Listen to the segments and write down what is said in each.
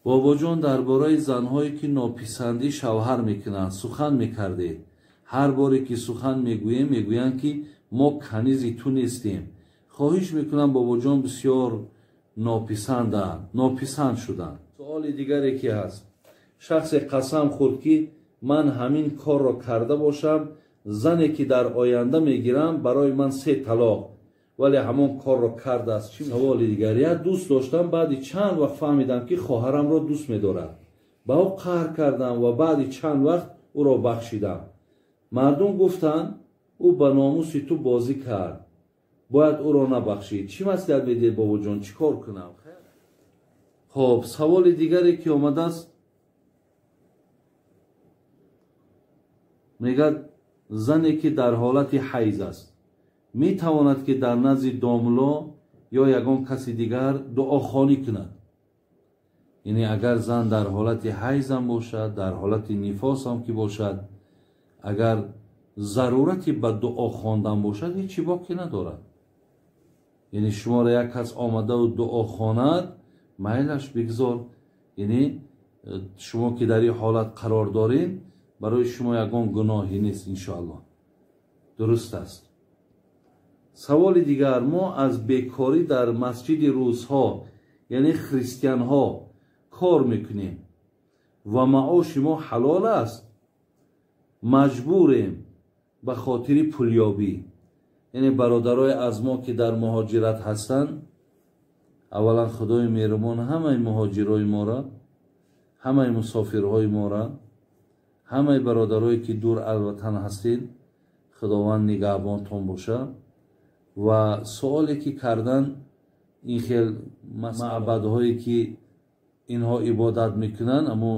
Бобоҷон, дар бораи занҳое ки нописандӣ шавҳар мекунанд сухан мекардед. Ҳар боре ки сухан мегӯем, мегӯянд ки мо канизи ту нестем. Хоҳиш мекунам, бобоҷон, бисёр нописанданд, нописанд шуданд. Суоли дигаре ки ҳаст: шахсе қасам хӯрд ки ман ҳамин корро карда бошам, зане ки дар оянда мегирам барои ман 3 талоқ, вале ҳамон корро кардааст. Чӣ? Саволи дигар: як дӯст доштам, баъди чанд вақт фаҳмидам ки хоҳарамро дӯст медорад. Ба ӯ қаҳр кардам ва баъди чанд вақт ӯро бахшидам. Мардум гуфтанд, ӯ ба номуси ту бозӣ кард, бояд ӯро набахшӣ. Чӣ маслиҳат медиҳед, бобоҷон? Чӣ кор кунам? Хоб, саволи дигаре ки омадааст, мегӯяд зане ки дар ҳолати ҳайз аст метавонад ки дар назди домло ё ягон каси дигар дуохонӣ кунад? Яъне агар зан дар ҳолати ҳайзам бошад, дар ҳолати нифосам ки бошад, агар зарурати ба дуо хондан бошад, ҳеҷ боке надорад. Яъне шуморо як кас омадаву дуо хонад, майлаш бигзор. Яъне шумо ки дар ин ҳолат қарор доред, барои шумо ягон гуноҳе нест, иншоаллоҳ. Дуруст аст. Саволи дигар: мо аз бекорӣ дар масҷиди русҳо, яъне христианҳо, кор мекунем ва маоши мо ҳалол аст. Маҷбурем ба хотири пулёбӣ. Яъне бародарои аз мо ки дар муҳоҷират ҳастанд, аввалан Худои меҳрубон ҳамаи муҳоҷирои моро, ҳамаи мусофирҳои моро, ҳамаи бародарое ки дур аз ватан ҳастед, Худованд нигаҳбонтон бошад. Ва суоле ки кардан, ин хел маъбадҳое ки инҳо ибодат мекунанд, аммо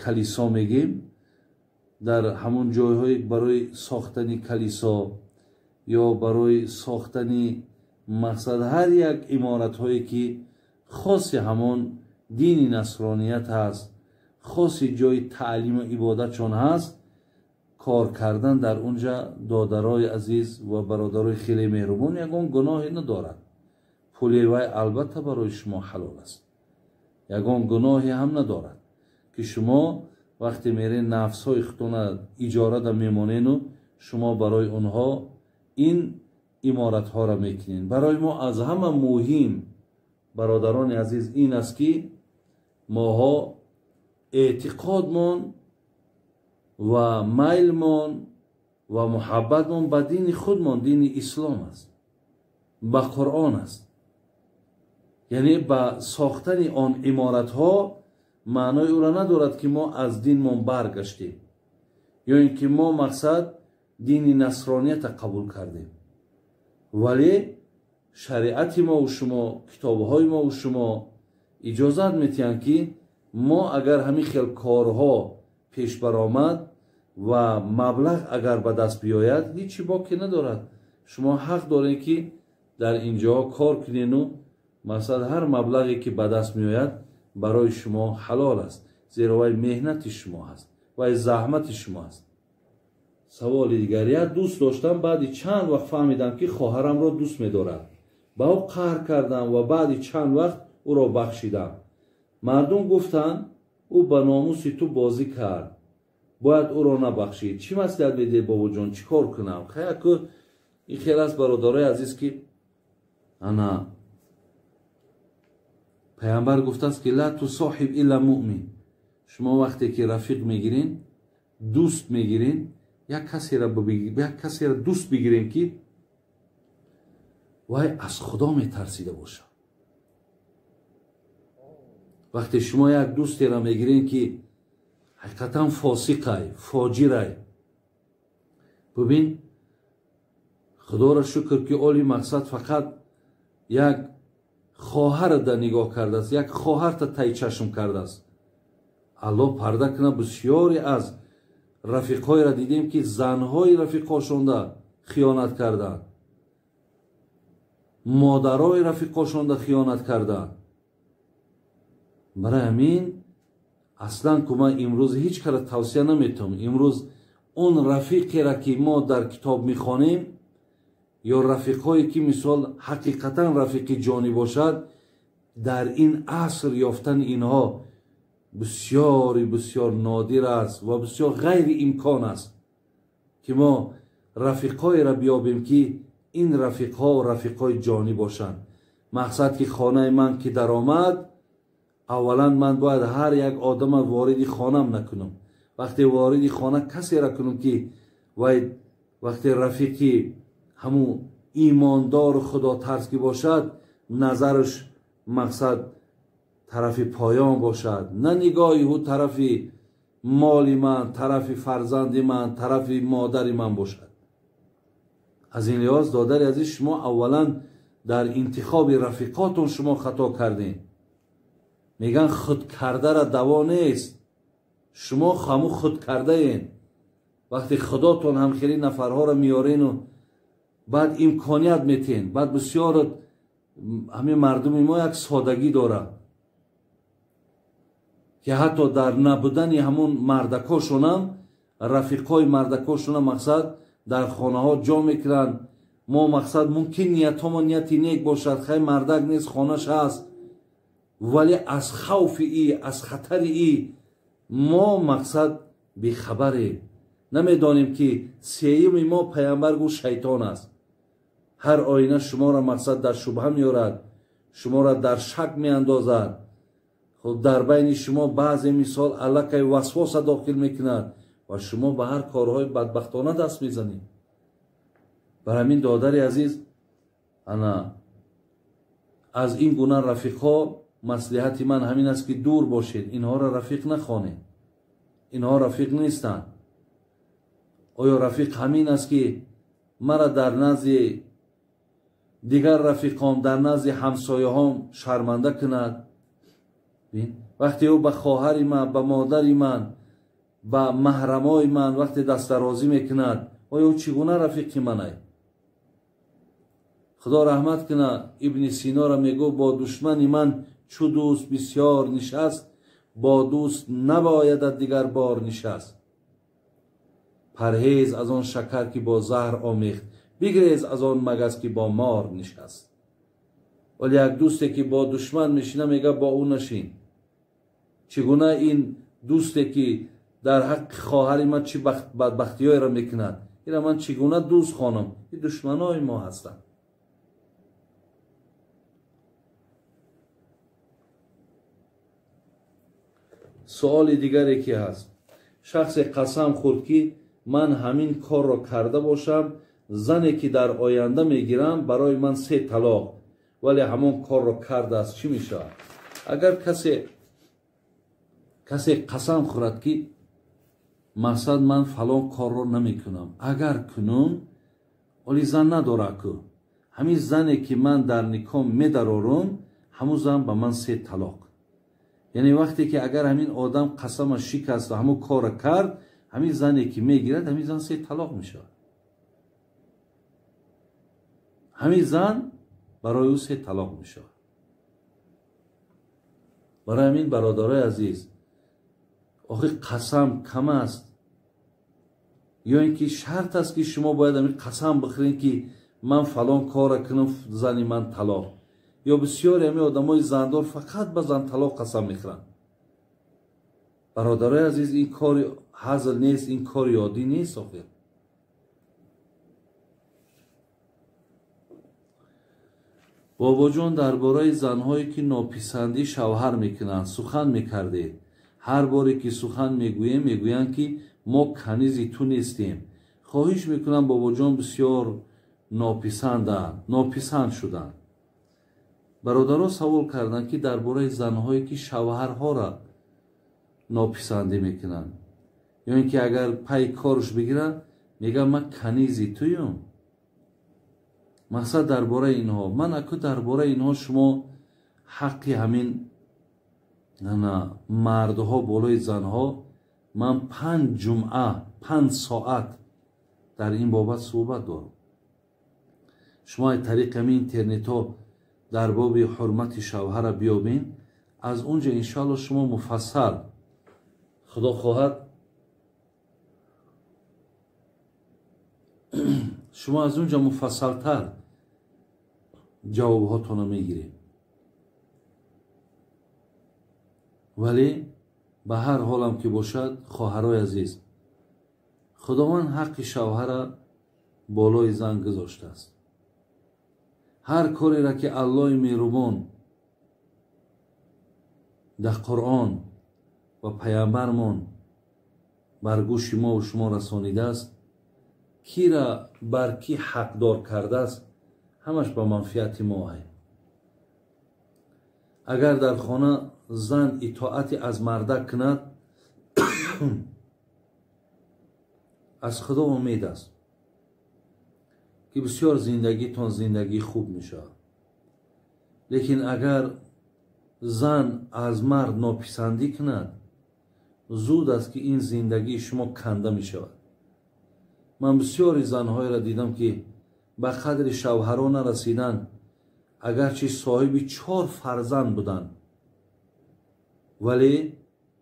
калисо мегем, дар ҳамон ҷойҳое барои сохтани калисо ё барои сохтани мақсад ҳар як иморатҳое ки хоси ҳамон дини насроният ҳаст, хоси ҷои таълиму ибодатшон ҳаст, кор кардан дар унҷа, додарои азиз ва бародарои хеле меҳрубон, ягон гуноҳе надорад. Пули вай албатта барои шумо ҳалол аст, ягон гуноҳе ҳам надорад ки шумо вақте мерен нафсҳои худтона иҷорада мемонену шумо барои онҳо ин иморатҳоро мекунед. Барои мо аз ҳама муҳим, бародарони азиз, ин аст ки моҳо эътиқодмон ва майлмон ва муҳаббатмон ба дини худмон, дини ислом аст, ба Қуръон аст. Яъне ба сохтани он иморатҳо маънои ӯро надорад ки мо аз динмон баргаштем ё ин ки мо мақсад дини насронията қабул кардем. Вале шариати мову шумо, китобҳои мову шумо иҷозат метиҳанд ки мо агар ҳамин хел корҳо пеш баромад ва маблағ агар ба даст биёяд, ҳеҷ боке надорад. Шумо ҳақ доред ки дар инҷоҳо кор кунену масалан ҳар маблағе ки ба даст меояд барои шумо ҳалол аст, зеро вай меҳнати шумо аст, вай заҳмати шумо аст. Саволи дигар: як дӯст доштам, баъди чанд вақт фаҳмидам ки хоҳарамро дӯст медорад. Ба ӯ қаҳр кардам ва баъди чанд вақт ӯро бахшидам. Мардум гуфтанд, ӯ ба номуси ту бозӣ кард, бояд ӯро набахшӣ. Чӣ маслиҳат медиҳед, бобоҷон? Чӣ кор кунам? Хаяку ин хел аст, бародарои азиз, ки ана паямбар гуфтааст ки ла тусоҳиб илла муъмин. Шумо вақте ки рафиқ мегирен, дӯст мегирен, як касеро дӯст бигирен ки вай аз Худо метарсида бошад. Вақте шумо як дӯстеро мегирен ки ҳақиқатан фосиқай, фоҷирай, бибин, Худоро шукр ки оли мақсад фақат як хоҳарда нигоҳ кардааст, як хоҳарта тай чашм кардааст. Аллоҳ парда кунад, бисёре аз рафиқҳоеро дидем ки занҳои рафиқҳошонда хиёнат карданд, модарои рафиқҳошонда хиёнат карданд. Барои ҳамин аслан ку ман имрӯз ҳеҷ кара тавсия наметавонам. Имрӯз он рафиқеро ки мо дар китоб мехонем Ё рафиқҳое ки мисол ҳақиқатан рафиқи ҷонӣ бошад, дар ин аср ёфтани инҳо бисёри бисёр нодир аст ва бисёр ғайриимкон аст ки мо рафиқҳоеро биёбем ки ин рафиқҳо рафиқҳои ҷонӣ бошанд. Мақсад ки хонаи ман ки даромад, аввалан ман бояд ҳар як одама вориди хонам накунам. Вақте вориди хона касеро кунам ки вай вақте рафиқи ҳамун имондору худотарс ки бошад, назараш мақсад тарафи поён бошад, на нигоҳи ӯ тарафи моли ман, тарафи фарзанди ман, тарафи модари ман бошад. Аз ин лиҳоз додари азиз, шумо аввалан дар интихоби рафиқотон шумо хато кардем. Меган худкардара даво нест, шумо ҳаму худкардаен. Вақте худотон ҳам хеле нафарҳоро меёрену баъд имконият метен, баъд бисёр ҳамин мардуми мо як содагӣ дорад ки ҳатто дар набудани ҳамун мардакошонам, рафиқҳои мардакошонам мақсад дар хонаҳо ҷо мекунанд. Мо мақсад мумкин ниятҳомо нияти нек бошад, хай мардак нест, хонаш ҳаст, вале аз хавфи и, аз хатари и мо мақсад бехабарем, намедонем ки сеюми мо пайғамбар гуфт шайтон аст. Ҳар оина шуморо мақсад дар шубҳа меорад, шуморо дар шак меандозад. Хуб, дар байни шумо баъзе мисол аллакай васвоса дохил мекунад ва шумо ба ҳар корҳои бадбахтона даст мезанед. Бар ҳамин додари азиз, ана аз ин гуна рафиқҳо маслиҳати ман ҳамин аст ки дур бошед, инҳоро рафиқ нахонед, инҳо рафиқ нестанд. Оё рафиқ ҳамин аст ки мара дар назди дигар рафиқом, дар назди ҳамсояҳом шарманда кунад? Вақте ӯ ба хоҳари ман, ба модари ман, ба маҳрамои ман вақте дастдарозӣ мекунад, оё ӯ чӣ гуна рафиқи манай? Худо раҳмат кунад, Ибни Синора мегӯ бо душмани ман чу дӯст бисёр нишаст, бо дӯст набоядат дигар бор нишаст. Парҳез аз он шакар ки бо заҳр омехт, бигрез аз он магас ки бо мор нишаст. Вале як дӯсте ки бо душман мешина, мега бо ӯ нашин. Чӣ гуна ин дӯсте ки дар ҳаққи хоҳари ман чӣ бадбахтиҳоеро мекунад, инро ман чӣ гуна дӯст хонам? Ин душманои мо ҳастанд. Суоли дигаре ки ҳаст, шахсе қасам хӯрд ки ман ҳамин корро карда бошам, зане ки дар оянда мегирам барои ман 3 талоқ, вале ҳамон корро кардааст, чӣ мешавад? Агар касе қасам хӯрад ки мақсад ман фалон корро намекунам, агар кунум, оли зан надорад ку, ҳамин зане ки ман дар никоҳ медарорум, ҳамун зан ба ман 3 талоқ. Яъне вақте ки агар ҳамин одам қасама шикаст ва ҳамун корро кард, ҳамин зане ки мегирад, ҳамин зан 3 талоқ мешавад. Ҳамин зан барои ӯ 3 талоқ мешавад. Барои ҳамин бародарои азиз, охи қасам кам аст ё ин ки шарт аст ки шумо бояд ҳамин қасам бихӯред ки ман фалон корро кунам, зани ман талоқ. Ё бисёре ҳамин одамои зандор фақат ба зан талоқ қасам мехӯранд. Бародарои азиз, ин кори ҳазл нест, ин кори оддӣ нест. Охир бобоҷон, дар бораи занҳое ки нописандӣ шавҳар мекунанд сухан мекардед. Ҳар боре ки сухан мегӯем, мегӯянд ки мо канизи ту нестем. Хоҳиш мекунам бобоҷон, бисёр нописанд шуданд. Бародаро савол карданд ки дар бораи занҳое ки шавҳарҳоро нописандӣ мекунанд, ё ин ки агар пай корш бигиранд, мегӯянд ман канизи туюм. Мақсад дар бораи инҳо, ман аку дар бораи инҳо шумо ҳаққи ҳамин мардҳо болои занҳо, ман 5 ҷумъа 5 соат дар ин бобат суҳбат дорам. Шумо аз тариқи ҳамин интернетҳо дар боби ҳурмати шавҳара биёбин, аз он ҷо иншоалло шумо муфассал, худо хоҳад, Шумо аз унҷа муфассалтар ҷавобҳотонро мегиред. Вале ба ҳар ҳолам ки бошад, хоҳарои азиз, Худованд ҳаққи шавҳара болои зан гузоштааст. Ҳар кореро ки Аллоҳи меҳрубон дар Қуръон ва паямбармон бар гӯши мо ва шумо расонидааст, кира бар ки ҳақдор кардааст, ҳамаш ба манфиати мо ай. Агар дар хона зан итоати аз мардак кунад, аз Худо умед аст ки бисёр зиндагитон зиндагии хуб мешавад. Лекин агар зан аз мард нописандӣ кунад, зуд аст ки ин зиндагии шумо канда мешавад. Ман бисёри занҳоеро дидам ки ба қадри шавҳаро нарасиданд, агарчи соҳиби 4 фарзанд буданд, вале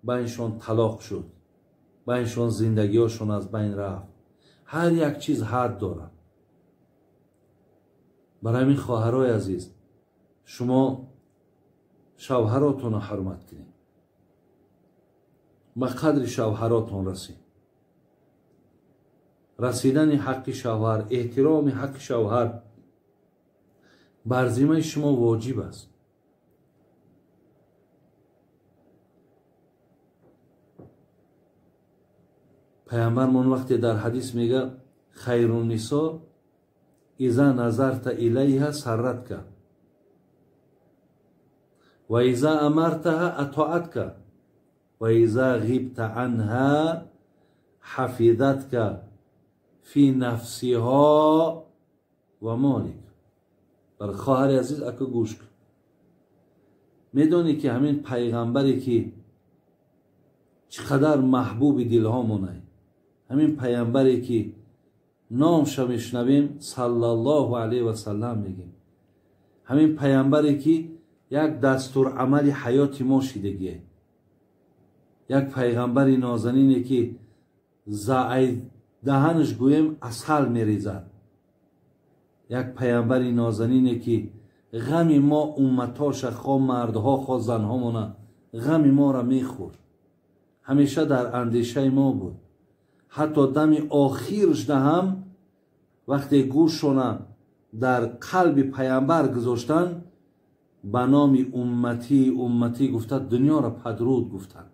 байншон талоқ шуд, байншон зиндагиҳошон аз байн рафт. Ҳар як чиз ҳад дорад. Барои ҳамин хоҳарои азиз, шумо шавҳаротонро ҳурмат кунед, ба қадри шавҳаротон расед. Расидани ҳаққи шавҳар, эҳтироми ҳаққи шавҳар бар зиммаи шумо воҷиб аст. Паямбармон вақте дар ҳадис мега хайруннисо иза назарта илайҳа сарратка ва иза амартаҳа атоатка ва иза ғибта анҳа ҳафизатка фи нафсиҳо ва молик. Бар хоҳари азиз, ака гӯш кун. Медонӣ ки ҳамин пайғамбаре ки чӣ қадар маҳбуби дилҳомонай, ҳамин пайғамбаре ки номша мешунавем саллаллоҳу алайҳи васаллам мегем, ҳамин пайғамбаре ки як дастурамали ҳаёти мо шидагие, як пайғамбари нозанине ки даҳанаш гӯем асал мерезад, як пайғамбари нозанине ки ғами мо умматоша, хо мардҳо хо занҳомона, ғами моро мехӯрд, ҳамеша дар андешаи мо буд. Ҳатто дами охиршда ҳам вақте гӯшона дар қалби пайғамбар гузоштанд, ба номи умматӣ умматӣ гуфта дунёро падруд гуфтанд.